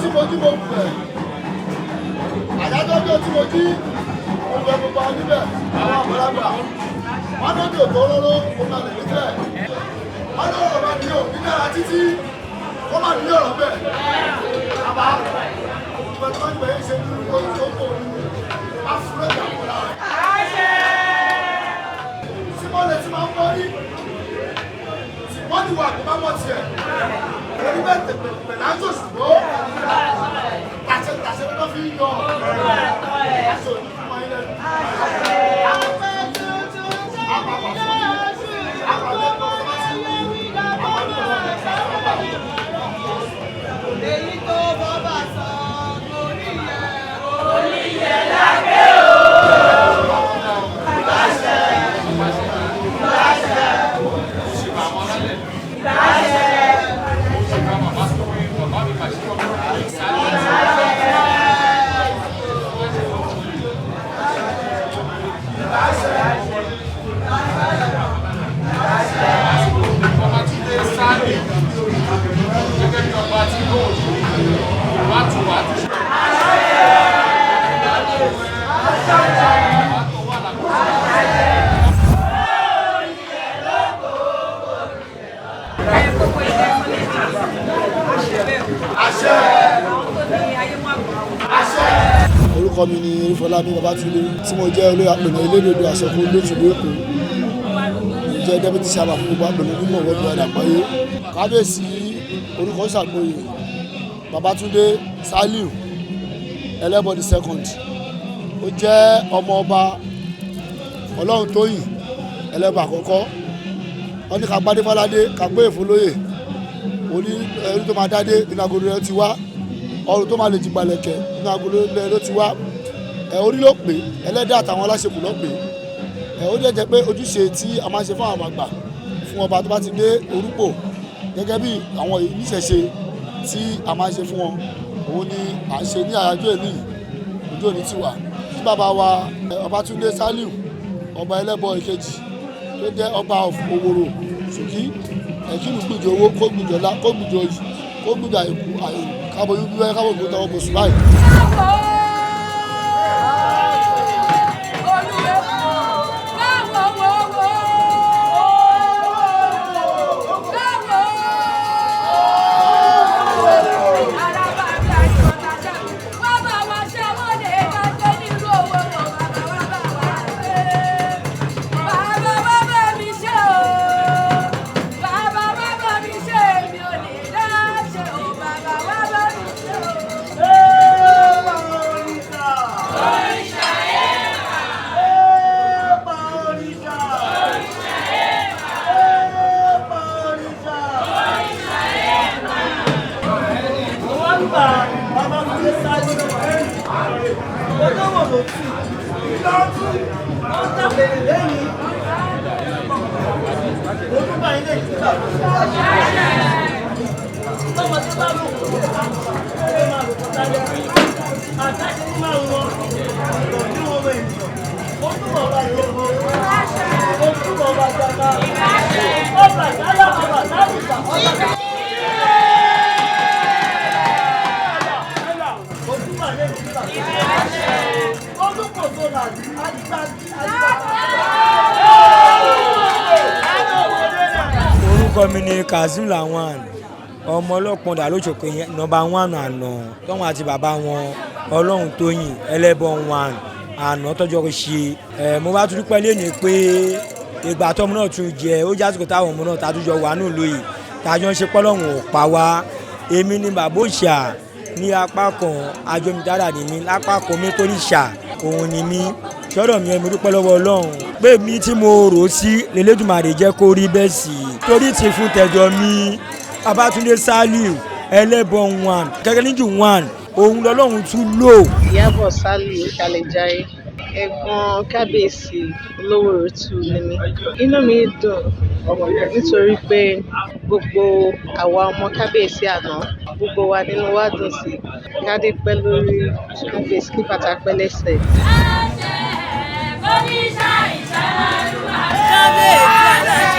tí mo jí mo bẹ̀. Àyájọ́ ọjọ́ tí mo jí mo bẹ̀ gbogbo àwọn níbẹ̀ àwọn àgbàlagbà. Wọ́n lóde òtó róró mo máa lè níbẹ̀. Wọ́n lọ́rọ̀ máa ní òní dára títí kó má ní ọ̀rọ̀ bẹ́ẹ̀. Bàbá ìgbà tó ń gbẹ̀yìn ṣe ní ojú tó kò ní afúrẹ́jà kó lára. Símọ́lẹ̀ tí máa ń bọ́ rí wọ́n ní wà kó má mọ̀ tiẹ̀. Orí bẹ́ẹ̀ tẹ̀pẹ̀ lájò ṣùgbọ́n tàṣẹ tàṣẹ ló fi ń yọ. Aṣọ òní fún wa ilẹ̀. Àpapọ̀ fún yín. Àpapọ̀ fún yín. Àpapọ̀ fún yín. Èyí tó bọ́ bá sọ kò ní yẹ o. Babátúndé Sálíù gẹ́gẹ́ bí ọba tí yóò wá tù wá tù ṣe. Orúkọ mi ni Orífọlámi Babátúndé tí mo jẹ́ olóyè àpènà elédodo àsọkò lótùlú Èkó. Mo jẹ́ deputy chairman fún gbogbo àpènà onímọ̀ wọ́ọ̀dù àdàpáyé. Kábíyèsí orúkọ ṣàgbóyè Babátúndé Sálíù Ẹlẹ́bọ the second. Ó jẹ́ ọmọ ọba Ọlọ́run Tóyìn Ẹlẹ́bọ àkọ́kọ́. Wọ́n ní ká gbádé fáládé ká gbé èfólóyè oní ẹni tó máa dádé nínú agolo rẹ ti wá, ọrùn tó máa lè jìgbàlẹ̀kẹ̀ nínú agolo rẹ ló ti wá. Ẹ orí ló pè, ẹlẹ́dàá àtàwọn aláṣekù ló pè. Ẹ ó dẹ̀ jẹ́ pé ojúṣe tí a máa ń ṣe fún àwọn àgbà fún ọba tó bá ti dé orúkọ gẹ́gẹ́ bí àwọn ìníṣẹ̀ṣe tí a máa ń ṣe fún wọn, òun ni à ń ṣe ní àyájọ́ ìlú yìí. Ojú òní ti wà tí bàbá wa Ọbátúndé Sálíù ọba Ẹlẹ́bọ ìkejì tó jẹ́ ọba Òwòrò Ṣòkí ẹ̀kínú gbìjọ owó kó gbìjọ ọlá kó gbìjọ oyì kó gbìjọ àìkú àìkú kábọ̀ yúgbú ẹ kábọ̀ gbó tọwọ́ bọ̀ sùn báyìí. Orúkọ mi ni Kazeem Lawan, ọmọ ọlọ́pọ̀n dàlóṣòkè nọ́mbà 1 àná tọ́wọ́n àti bàbá wọn Ọlọ́run Tóyìn Ẹlẹ́bọ 1 àná tọ́jọ́ ṣe. Mo bá tún dúpẹ́ lẹ́nu pé ìgbà tọ́mọ náà tún jẹ ó jásìkò táwọn ọmọ náà tàtújọ wà nù lóye tàjọ ń ṣe pọ́lọ́hún ò pa wá. Èmi ni bàbá òòṣà ní apá kan ajomidára ni mí lápá kan mi tó ní ṣà òun ni mí. Sọ́dọ̀ mi mo dúpẹ́ lọ́wọ́ Ọlọ́run pé mi tí mo rò ó sí l'Elédùmarè jẹ́ kó rí bẹ́ẹ̀ sí i. Torí ti fún tẹ̀dọ̀ mi Babátúndé Sálíù Ẹlẹ́bọ 1 kẹ́kẹ́ níjù 1 òun lọ́lọ́run tún lò. Ìyábọ̀ Sálíù Kalẹ̀jáyé, ẹ̀gbọ́n kábíyèsí Olówóòrò 2 ni mí. Inú mi dùn nítorí pé gbogbo àwa ọmọ kábíyèsí àná gbogbo wa nínú wa dùn sí kádé pẹ́ lórí kábíyèsí kí bàtà pẹ́ lẹ́sẹ̀. Kábíyèsí.